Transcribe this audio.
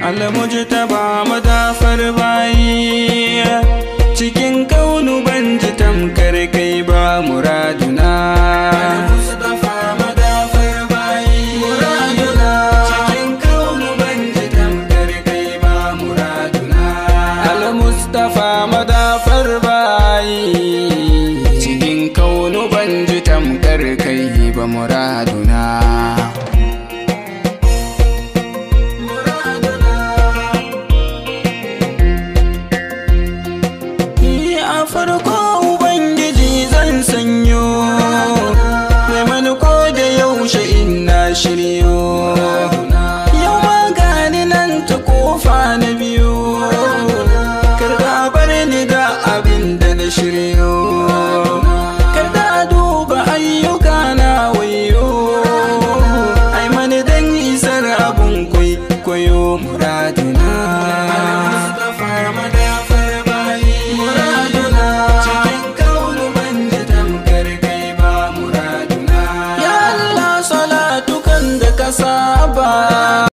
Almujtaba madafar bayi, cikin kaunu ban ji tamkar kai ba muraduna. Al-Mustafa madafar bayi, muraduna, cikin kaunu ban ji tamkar kai ba muraduna. Al-Mustafa madafar bayi, cikin kaunu ban ji tamkar kai ba muraduna. Farko Ubangiji zan sanyo, neman ko da yaushe ina shiryo. Yau ma gani nan ta kofa na biyu, karka bar ni da abin da na shiryo.